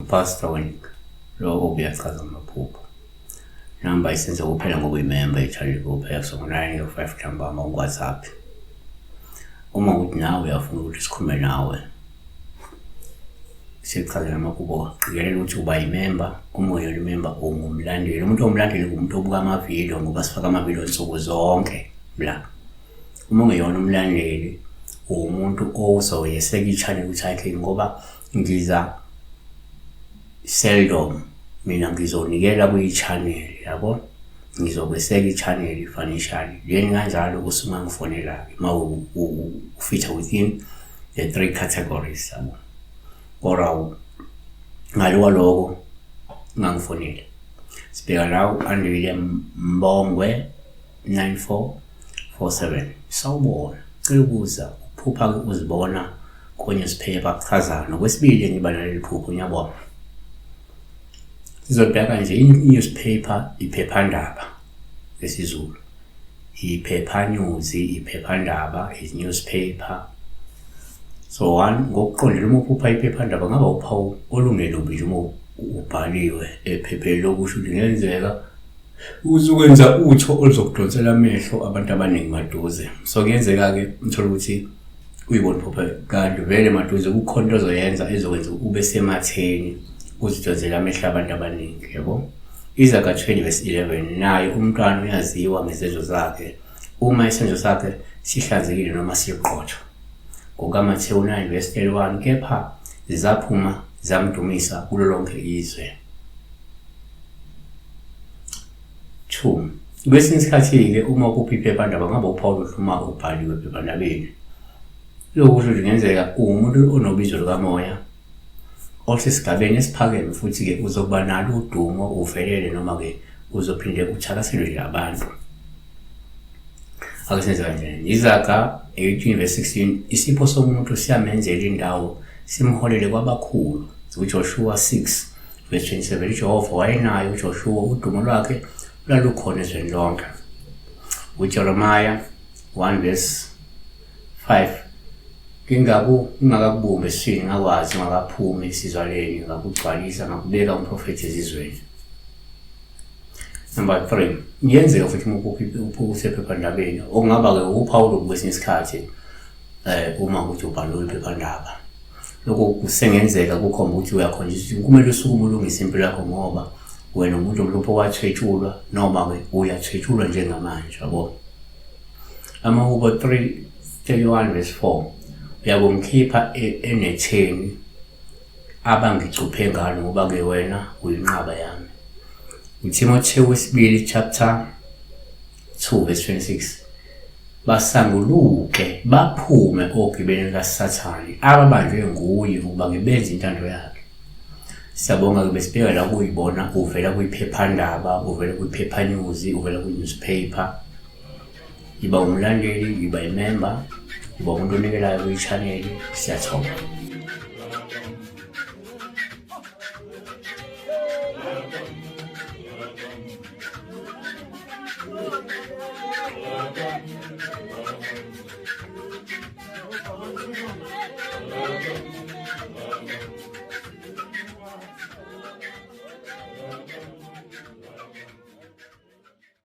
Pastor Wenik, lo obuyachaza amaphupho. Namba isenza kuphela ngoba uyimemba ye-channel kuphela so ngo-9:05 ntambama ku-WhatsApp. Uma ukuthi nawe uyafuna ukuthi sikhulume nawe, sikuchazela amaphupho, qikelela ukuthi uba yimemba. Uma uyona imemba ungumlandeli. Umuntu ongumlandeli ngumuntu obuka amavidiyo ngoba sifaka amavidiyo nsuku zonke la. Uma ungeyona umlandeli uwumuntu ozoyeseka i-channel ukuthi ayikhe ngoba ngiza seldom mina ngizonikela kwi-channel yabo, ngizokweseka i-channel financially then kanjalo usungangifonela-ke uma ufitha within the three categories yabo. Kodwa ngale kwaloko ungangifoneli. Sibheka la u-Andile Mbongwe 9447. Sawubona, cela ukubuza uphupha-ke uzibona ko-newspaper kuchazani? Okwesibili ngiba naleli phupho ngiyabonga. Sizobheka nje i-newspaper iphephandaba ngesiZulu. Iphephanews, iphephandaba, is-newspaper. So one, ngokuqondile uma uphupha iphephandaba ngaba uphawu olungelubi nje uma ubhaliwe ephepheni lokusho ukuthi kungenzeka uzukwenza utho oluzokudonsela amehlo abantu abaningi maduze. So kuyenzeka-ke uthole ukuthi uyibona uphupha kanti vele maduze kukhona into ozoyenza ezokwenza ube sematheni uzidonsele amehlo abantu abaningi yabo. Izaga 20 verse 11 naye umntwana uyaziwa ngezenzo zakhe uma isenzo sakhe sihlanzekile noma siqotho. NgokaMathewu 9 verse 31 kepha zaphuma zamdumisa kulo lonke izwe. 2. Kwesinye isikhathi-ke uma uphupha iphephandaba ngabe uphawu oluhle uma ubhaliwe ephephandabeni. Lokhu kusho ukuthi kungenzeka uwumuntu onobizo lukamoya osesigabeni esiphakeme futhi-ke uzokuba nalo udumo uvelele noma-ke uzophinde uthakaselwe nje abantu. Ake senze kanjena. Izaga 18 verse 16 isipho somuntu siyamenzela indawo simholele kwabakhulu. UJoshua 6 verse 27 uJehova wayenaye uJoshuwa udumo lwakhe lwalukhona ezweni lonke. UJeremiah 1 verse 5 Ngingaku ngingakakubumbi esiswini ngakwazi ungakaphumi esizalweni ngakugcwalisa ngakubeka umprofethi ezizweni. Number 3 kuyenzeka futhi uma uphupha usephephandabeni okungaba-ke uphawu kwesinye isikhathi uma ukuthi ubhalwe iphephandaba. Lokho kusengenzeka kukhomba ukuthi uyakhonjiswa ukuthi kumele usukume ulungise impilo yakho ngoba wena umuntu mhlawumbe owathwetshulwa noma-ke uyathwetshulwa njengamanje yabo. Amahubo 3:31 verse 4 uyakungikhipha enetheni abangicuphe ngalo ngoba-ke wena uyinqaba yami. UThimothewu wesibili chapter 2 verse 26 basanguluke baphume ogibeni likaSathane ababanjwe nguye ukuba ngibenze intando yakhe. Siyabonga-ke besibheka la kuyibona uvela kwiphephandaba, uvela kwiphephanews, uvela kwi-newspaper. Yiba umlandeli, yiba imemba, yiba umuntu onikelayo kwi-channel. Siyathoba.